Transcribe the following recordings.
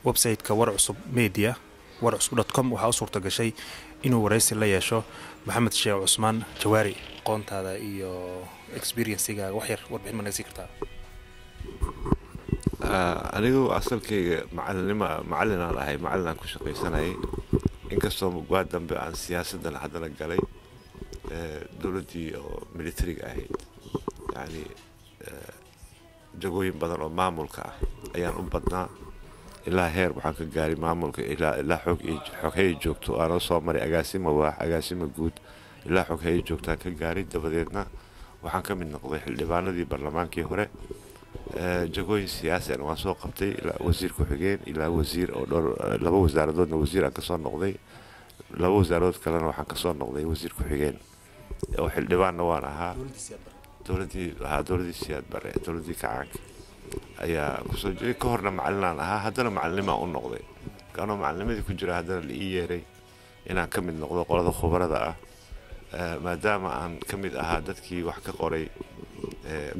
Website-ka War Cusub Media, warcusub.com, waxaa u suurta gashay inuu waraysi la yeesho Maxamed Sheekh Cusmaan Jawaari. Aqoontaada iyo experiencegaaga wax yar warbixin ma naga sii kartaa? Anigu asalkayga macalinimo, macalinaan ahay, macalinaan ku shaqaysanayay, inkastoo waa dambe aan siyaasaddan haddana galay. Dowladdii oo militariga ahayd, yacni jagooyin badan oo maamulka ah ayaan u badnaa, ilaa heer waxaan ka gaaray maamulka ilaa xog iyo xoghaye joogto aanoo soo maray, agaasima waax, agaasima guud, ilaa xoghaye joogtaan ka gaaray. Dabadeedna waxaan ka mid noqday xildhibaanadii baarlamaankii hore. Jagooyin siyaasi waan soo qabtay, ilaa wasiir ku-xigeen, ilaa wasiir oo dhowr, laba wasaaradoodna wasiir aan kasoo noqday, laba wasaaradood kalena waxaan kasoo noqday wasiir ku-xigeen oo xildhibaanna waan ahaa. Dowladdii ahaa, dowladdii Siyaad Bare, dowladdii kacaanka ayaa kusoo jiray. Ka horna macalinaan ahaa, haddana macalinimaan u noqday. Anoo macalinimadii ku jira haddana la ii yeeray inaan ka mid noqdo qolada khubarada ah, maadaama aan ka mid ahaa dadkii wax ka qoray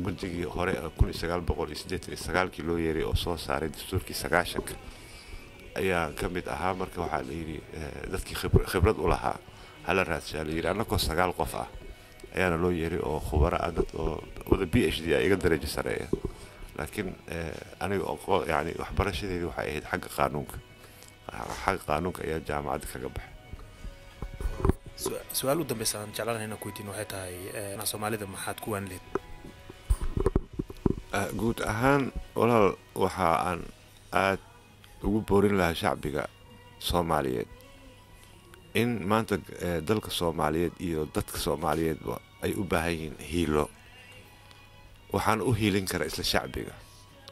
guddigii hore 1989-kii loo yeeray oo soo saaray dastuurkii 90-ka ayaan ka mid ahaa. Marka waxaa la yidhi dadkii khibrad u lahaa hala raadshaa la yidhi. Annagoo 9 qof ah ayaana loo yeeray oo khubaro ah, dad oo wada PhD ah, iga darajo sareeya, laakiin aniga yani waxbarashadeedii waxay ahayd xagga qaanuunka. Xagga qaanuunka ayaa jaamacadda kaga baxay. Su-aal u dambeysa aan jeclaan inaan ku weydiin waxay tahay, Soomaalida maxaad ku waan lehed? Guud ahaan, walaal, waxa aan aad ugu boorin lahaa shacbiga Soomaaliyeed in maanta dalka Soomaaliyeed iyo dadka Soomaaliyeedba ay u baahan yihiin hiilo. Waxaana u hiilin karaa isla shacbiga,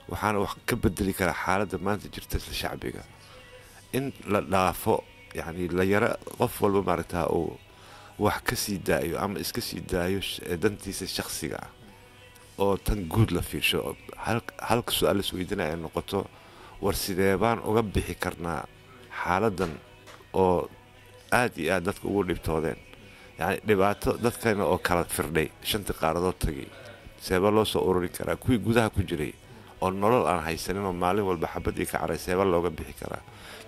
waxaana wax ka bedeli karaa xaaladda maanta jirta isla shacbiga. In la dhaafo, yacni la yara qof walba maaragtaa uu wax ka sii daayo ama iska sii daayo dantiisa shakhsiga ah oo tan guud la fiirsho. Halka su-aal isweydiinaya ay noqoto: war sidee baan uga bixi karnaa xaaladdan oo aad iyo aad dadka ugu dhibtoodeen, yacni dhibaato dadkana oo kala firdhay, shantii qaaradood tagay, seeba loo soo ururin karaa? Kuwii gudaha ku jiray oo nolol aan haysanin oo maalin walba xabadii ka caray, seeba looga bixi karaa?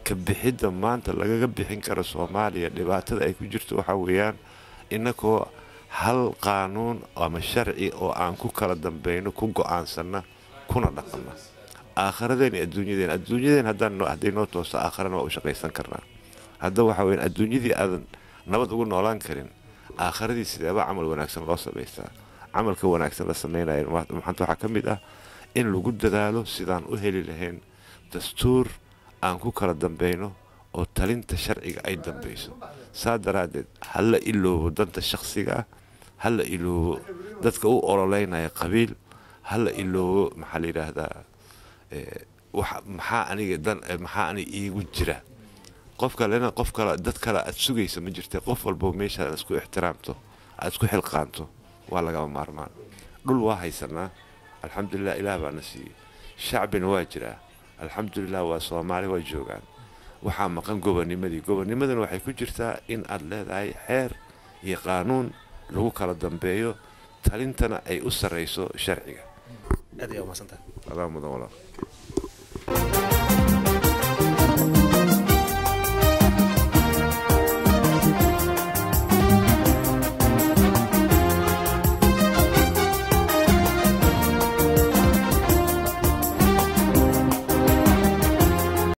Ka bixidda maanta lagaga bixin karo Soomaaliya dhibaatada ay ku jirto waxaa weeyaan inakoo hal qaanuun ama sharci oo aan ku kala dambayno ku go-aansanna kuna dhaqanna aakhiradeen iyo adduunyadeen. Adduunyadeen haddaan hadday noo toosto, aakharana waa u shaqaysan karnaa. Hadda waxaa weyaan adduunyadii aadan nabad ugu noolaan karin, aakhiradii sideeba camal wanaagsan loo samaystaa? Camalka wanaagsan la sameynaya maanta waxaa ka mid ah in lagu dadaalo sidaan u heli lahayn dastuur aan ku kala dambayno oo talinta sharciga ay dambayso. Saa daraaddeed ha la iloobo danta shakhsiga ah, ha la iloobo dadka u ololeynaya qabiil, ha la iloobo maxaa la yidhaahdaa maxaa aniga dan, maxaa aniga iigu jira. Qof kalena, qof kale, dad kale aad sugaysa ma jirta. Qof walbo meesha aad isku ixtiraamto, aad isku xilqaanto, waa lagama maarmaan. Dhul waa haysanaa, alxamdulilah, Ilaah baana siiyey. Shacbina waa jiraa, alxamdulilah, waa Soomaali, waa joogaan. Waxaa maqan gobonimadii. Gobonimadana waxay ku jirtaa in aad leedahay xeer iyo qaanuun lagu kala dambeeyo, talintana ay u sarreyso sharciga. Aad ayaa umahadsantahay. Adaa mudan, walaal.